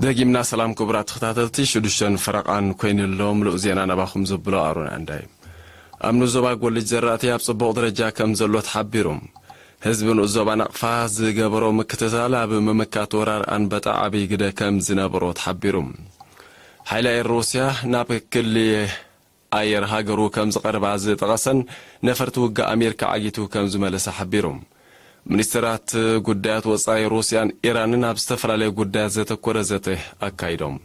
ደጊምና ሰላም ክቡራት ተኸታተልቲ፣ ሽዱሽተን ፈረቓን ኮይኑሎም ልኡ ዜና ናባኹም ዘብሎ ኣሮን ኣንዳይ። ኣብ ንዞባ ጎልጅ ዘራእቲ ኣብ ጽቡቕ ደረጃ ከም ዘሎ ተሓቢሩ። ህዝቢ ንኡስ ዞባ ናቕፋ ዝገበሮ ምክትታል ኣብ ምምካት ወራር ኣንበጣ ዓብዪ ግደ ከም ዝነበሮ ተሓቢሩ። ሓይሊ ኣየር ሩስያ ናብ ክሊ ኣየር ሃገሩ ከም ዝቐርባ ዝጠቐሰን ነፈርቲ ውግእ ኣሜሪካ ዓጊቱ ከም ዝመለሰ ሓቢሩ። ሚኒስትራት ጉዳያት ወጻኢ ሩስያን ኢራንን ኣብ ዝተፈላለዩ ጉዳያት ዘተኮረ ዘተ ኣካይዶም።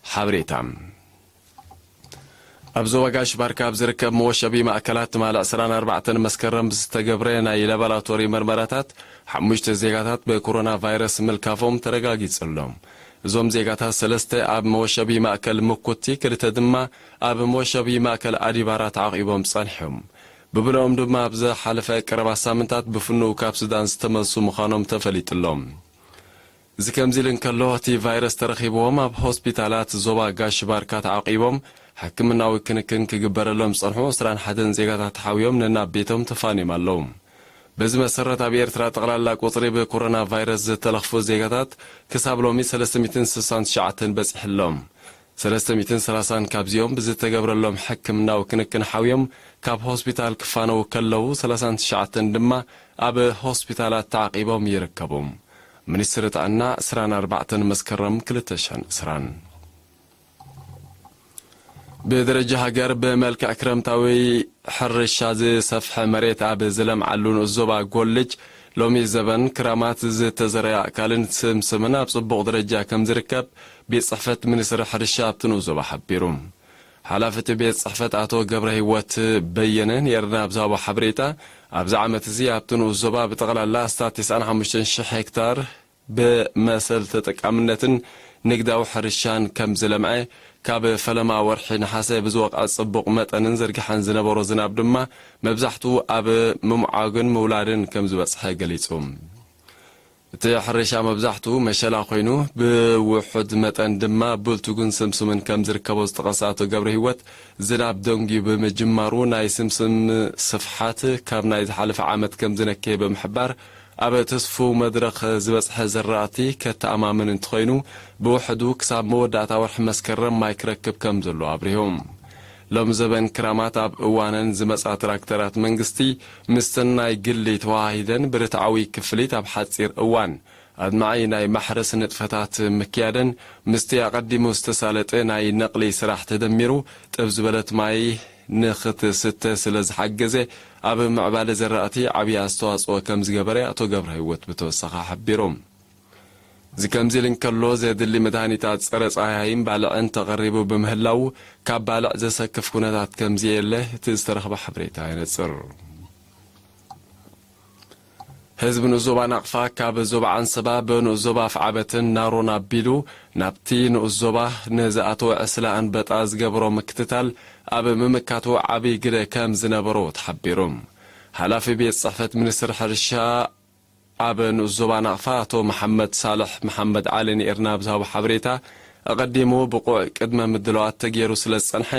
ሓበሬታ። ኣብ ዞባ ጋሽ ባርካ ኣብ ዝርከብ መወሸቢ ማእከላት ትማሊ ዕስራን ኣርባዕተን መስከረም ዝተገብረ ናይ ላቦራቶሪ መርመራታት ሓሙሽተ ዜጋታት ብኮሮና ቫይረስ ምልካፎም ተረጋጊጹ ኣሎ። እዞም ዜጋታት ሰለስተ ኣብ መወሸቢ ማእከል ምኩቲ፣ ክልተ ድማ ኣብ መወሸቢ ማእከል ኣዲባራ ተዓቒቦም ጸኒሖም። ብብልኦም ድማ ኣብ ዝሓለፈ ቀረባ ሳምንታት ብፍኑው ካብ ሱዳን ዝተመልሱ ምዃኖም ተፈሊጡ ኣሎ። እዚ ከምዚ ኢሉ እንከሎ፣ እቲ ቫይረስ ተረኺብዎም ኣብ ሆስፒታላት ዞባ ጋሽ ባርካ ተዓቒቦም ሕክምናዊ ክንክን ክግበረሎም ዝጸንሑ ዕስራን ሓደን ዜጋታት ተሓውዮም ነናብ ቤቶም ተፋንዮም ኣለዉ። በዚ መሰረት ኣብ ኤርትራ ጠቕላላ ቁጽሪ ብኮሮና ቫይረስ ዝተለኽፉ ዜጋታት ክሳብ ሎሚ ሰለስተ ሚእትን ስሳን ትሽዓተን በጺሑ ኣሎ። ሰለስተ ሚእትን ሰላሳን ካብዚኦም ብዝተገብረሎም ሕክምናዊ ክንክን ሓውዮም ካብ ሆስፒታል ክፋነዉ ከለዉ፣ ሰላሳን ትሽዓተን ድማ ኣብ ሆስፒታላት ተዓቒቦም ይርከቡ። ሚኒስትሪ ጥዕና ዕስራን ኣርባዕተን መስከረም ክልተ ሽሕን ዕስራን። ብደረጃ ሃገር ብመልክዕ ክረምታዊ ሕርሻ ዝሰፍሐ መሬት ኣብ ዝለምዓሉ ንኡስ ዞባ ጎልጅ፣ ሎሚ ዘበን ክራማት ዝተዘርኣ ኣእካልን ስምስምን ኣብ ጽቡቕ ደረጃ ከም ዝርከብ ቤት ጽሕፈት ሚኒስትሪ ሕርሻ ኣብቲ ንኡስ ዞባ ሓቢሩ። ሓላፊ እቲ ቤት ጽሕፈት ኣቶ ገብረ ህይወት በየነ ንኤርና ኣብ ዝሃቦ ሓበሬታ፣ ኣብዚ ዓመት እዚ ኣብቲ ንኡስ ዞባ ብጠቕላላ ኣስታት ተስዓን ሓሙሽተን ሽሕ ሄክታር ብመሰል ተጠቃምነትን ንግዳዊ ሕርሻን ከም ዝለምዐ፣ ካብ ፈለማ ወርሒ ነሓሰ ብዝወቕዐ ጽቡቕ መጠንን ዝርግሐን ዝነበሮ ዝናብ ድማ መብዛሕትኡ ኣብ ምምዓግን ምውላድን ከም ዝበጽሐ ገሊጹ። እቲ ሕርሻ መብዛሕትኡ መሸላ ኮይኑ፣ ብውሑድ መጠን ድማ ብልቱግን ስምስምን ከም ዝርከቦ ዝጠቐሰ ኣቶ ገብረ ህይወት፣ ዝናብ ደንጉዩ ብምጅማሩ ናይ ስምስም ስፍሓት ካብ ናይ ዝሓለፈ ዓመት ከም ዝነከየ ብምሕባር፣ ኣብ ትስፉው መድረኽ ዝበጽሐ ዘራእቲ ከተኣማምን እንተኾይኑ፣ ብውሕዱ ክሳብ መወዳእታ ወርሒ መስከረም ማይ ክረክብ ከም ዘሎ ኣብሪሁ። ሎም ዘበን ክራማት ኣብ እዋነን ዝመጻ ትራክተራት መንግስቲ ምስተን ናይ ግሊ ተዋሂደን ብርትዓዊ ክፍሊት ኣብ ሓጺር እዋን ኣድማዒ ናይ ማሕረስ ንጥፈታት ምክያደን፣ ምስቲ ኣቐዲሙ ዝተሳለጠ ናይ ነቕሊ ስራሕ ተደሚሩ፣ ጥብ ዝበለት ማይ ንኽትስተ ስለ ዝሓገዘ፣ ኣብ ምዕባለ ዘራእቲ ዓብዪ ኣስተዋጽኦ ከም ዝገበረ ኣቶ ገብረ ህይወት ብተወሳኺ ሓቢሩ። እዚ ከምዚ ኢሉ እንከሎ፣ ዘድሊ መድሃኒታት ጸረ ጻህያይን ባልዕን ተቐሪቡ ብምህላዉ፣ ካብ ባልዕ ዘሰክፍ ኩነታት ከም ዘየለ እቲ ዝተረኽበ ሓበሬታ የነጽር። ህዝቢ ንኡስ ዞባ ናቕፋ ካብ ዞባ ዓንሰባ ብንኡስ ዞባ ኣፍዓበትን ናሮን ኣቢሉ ናብቲ ንኡስ ዞባ ንዝኣተወ ዕስለ ኣንበጣ ዝገበሮ ምክትታል ኣብ ምምካቱ ዓብዪ ግደ ከም ዝነበሮ ተሓቢሩ። ሓላፊ ቤት ጽሕፈት ሚኒስትር ሕርሻ ኣብ ንኡስ ዞባ ናቕፋ ኣቶ መሓመድ ሳልሕ መሓመድ ዓሊ ንኤርና ኣብ ዝሃቦ ሓበሬታ፣ ኣቐዲሙ ብቑዕ ቅድመ ምድላዋት ተገይሩ ስለ ዝጸንሐ፣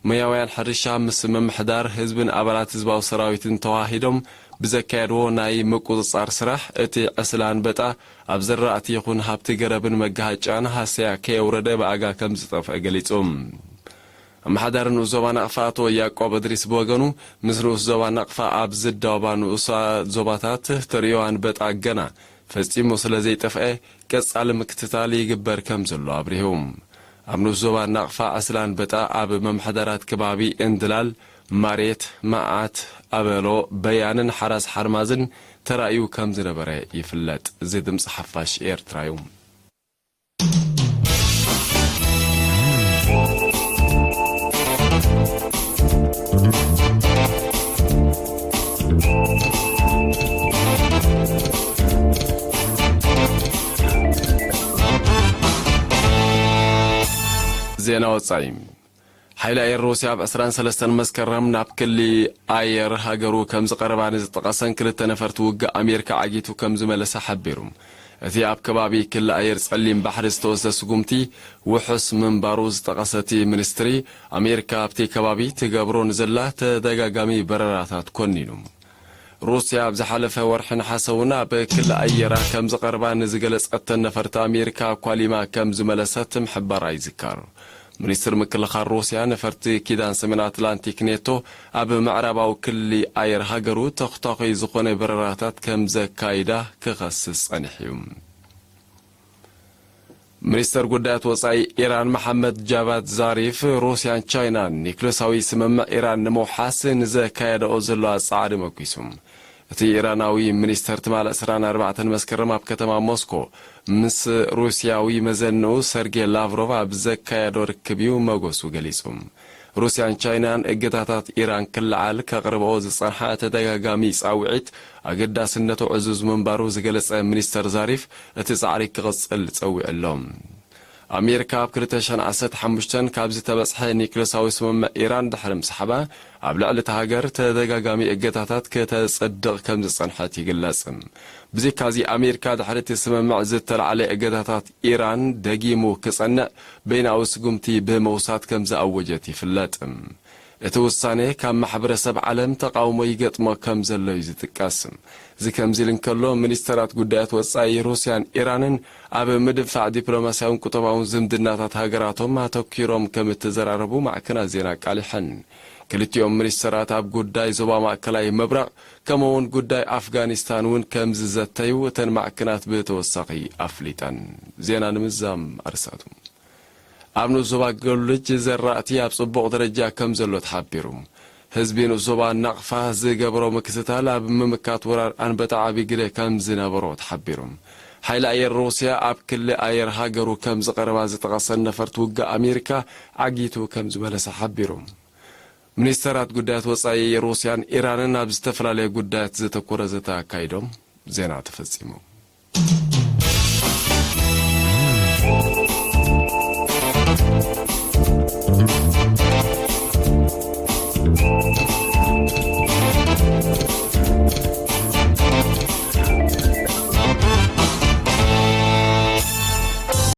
ሞያውያን ሕርሻ ምስ ምምሕዳር ህዝብን ኣባላት ህዝባዊ ሰራዊትን ተዋሂዶም ብዘካየድዎ ናይ ምቁጽጻር ስራሕ፣ እቲ ዕስለ ኣንበጣ ኣብ ዘራእቲ ይኹን ሃብቲ ገረብን መጋሃጫን ሃሰያ ከየውረደ ብኣጋ ከም ዝጠፍአ ገሊጹ። ኣመሓዳሪ ንኡስ ዞባ ናቕፋ ኣቶ ያዕቆብ እድሪስ ብወገኑ፣ ምስ ንኡስ ዞባ ናቕፋ ኣብ ዝዳወባ ንኡሳ ዞባታት ተርእዮ ኣንበጣ ገና ፈጺሙ ስለ ዘይጠፍአ፣ ቀጻሊ ምክትታል ይግበር ከም ዘሎ ኣብሪሁ። ኣብ ንኡስ ዞባ ናቕፋ ዕስለ ኣንበጣ ኣብ መምሓዳራት ከባቢ እንድላል፣ ማሬት፣ መዓት፣ ኣበሎ፣ በያንን ሓራስ ሓርማዝን ተራእዩ ከም ዝነበረ ይፍለጥ። እዚ ድምጺ ሓፋሽ ኤርትራ እዩ። ዜና ወጻኢ። ሓይሊ ኣየር ሩስያ ኣብ ዕስራን ሰለስተን መስከረም ናብ ክሊ ኣየር ሃገሩ ከም ዝቐረባ ንዝጠቐሰን ክልተ ነፈርቲ ውግእ ኣሜሪካ ዓጊቱ ከም ዝመለሰ ሓቢሩ። እቲ ኣብ ከባቢ ክሊ ኣየር ጸሊም ባሕሪ ዝተወስደ ስጉምቲ ውሑስ ምንባሩ ዝጠቐሰ እቲ ሚኒስትሪ፣ ኣሜሪካ ኣብቲ ከባቢ ትገብሮ ንዘላ ተደጋጋሚ በረራታት ኮኒኑ። ሩስያ ኣብ ዝሓለፈ ወርሒ ነሓሰ እውን ኣብ ክሊ ኣየራ ከም ዝቐርባ ንዝገለጸተን ነፈርቲ ኣሜሪካ ኣኳሊማ ከም ዝመለሰት ምሕባራ ይዝከር። ሚኒስትር ምክልኻል ሩስያ ነፈርቲ ኪዳን ሰሜን ኣትላንቲክ ኔቶ ኣብ ምዕራባዊ ክሊ ኣየር ሃገሩ ተኹታኹይ ዝኾነ በረራታት ከም ዘካይዳ ክኸስስ ጸኒሑ እዩ። ሚኒስተር ጉዳያት ወጻኢ ኢራን መሓመድ ጃቫድ ዛሪፍ፣ ሩስያን ቻይናን ኒክለሳዊ ስምምዕ ኢራን ንምውሓስ ንዘካየደኦ ዘለዋ ጻዕሪ መጒሱ። እቲ ኢራናዊ ሚኒስተር ትማል ዕስራን ኣርባዕተን መስከረም ኣብ ከተማ ሞስኮ ምስ ሩስያዊ መዘንኡ ሰርጌ ላቭሮቭ ኣብ ዘካየዶ ርክብ እዩ መጎሱ ገሊጹ። ሩስያን ቻይናን እገዳታት ኢራን ክለዓል ከቕርበኦ ዝጸንሓ ተደጋጋሚ ጻውዒት ኣገዳስነቱ ዕዙዝ ምንባሩ ዝገለጸ ሚኒስተር ዛሪፍ፣ እቲ ጻዕሪ ክቕጽል ጸዊዑ ኣሎ። ኣሜሪካ ኣብ ክልተ ሽሕን ዓሰርተ ሓሙሽተን ካብ ዝተበጽሐ ኒክለሳዊ ስምምዕ ኢራን ድሕሪ ምስሓባ፣ ኣብ ልዕሊ እታ ሃገር ተደጋጋሚ እገዳታት ከተጽድቕ ከም ዝጸንሐት ይግለጽ። ብዘይካዚ፣ ኣሜሪካ ድሕሪ እቲ ስምምዕ ዝተላዕለ እገዳታት ኢራን ደጊሙ ክጸንዕ በይናዊ ስጉምቲ ብምውሳድ ከም ዝኣወጀት ይፍለጥ። እቲ ውሳኔ ካብ ማሕበረሰብ ዓለም ተቓውሞ ይገጥሞ ከም ዘሎ እዩ ዝጥቀስ። እዚ ከምዚ ኢሉ እንከሎ፣ ሚኒስተራት ጉዳያት ወጻኢ ሩስያን ኢራንን ኣብ ምድንፋዕ ዲፕሎማስያውን ቁጠባውን ዝምድናታት ሃገራቶም ኣተኲሮም ከም እተዘራረቡ ማዕከናት ዜና ኣቃሊሐን። ክልቲኦም ሚኒስተራት ኣብ ጉዳይ ዞባ ማእከላይ ምብራቕ ከምኡውን ጉዳይ ኣፍጋኒስታን እውን ከም ዝዘተዩ እተን ማዕከናት ብተወሳኺ ኣፍሊጠን። ዜና ንምዝዛም ኣርስታቱ። ኣብ ንኡስ ዞባ ገሉጅ ዘራእቲ ኣብ ጽቡቕ ደረጃ ከም ዘሎ ተሓቢሩ። ህዝቢ ንኡስ ዞባ ናቕፋ ዝገበሮ ምክትታል ኣብ ምምካት ወራር ኣንበጣ ዓቢ ግደ ከም ዝነበሮ ተሓቢሩ። ሓይሊ ኣየር ሩስያ ኣብ ክሊ ኣየር ሃገሩ ከም ዝቐረባ ዝጠቐሰን ነፈርቲ ውግእ ኣሜሪካ ዓጊቱ ከም ዝመለሰ ሓቢሩ። ሚኒስተራት ጉዳያት ወጻኢ ሩስያን ኢራንን ኣብ ዝተፈላለየ ጉዳያት ዘተኮረ ዘተ ኣካይዶም። ዜና ተፈጺሙ።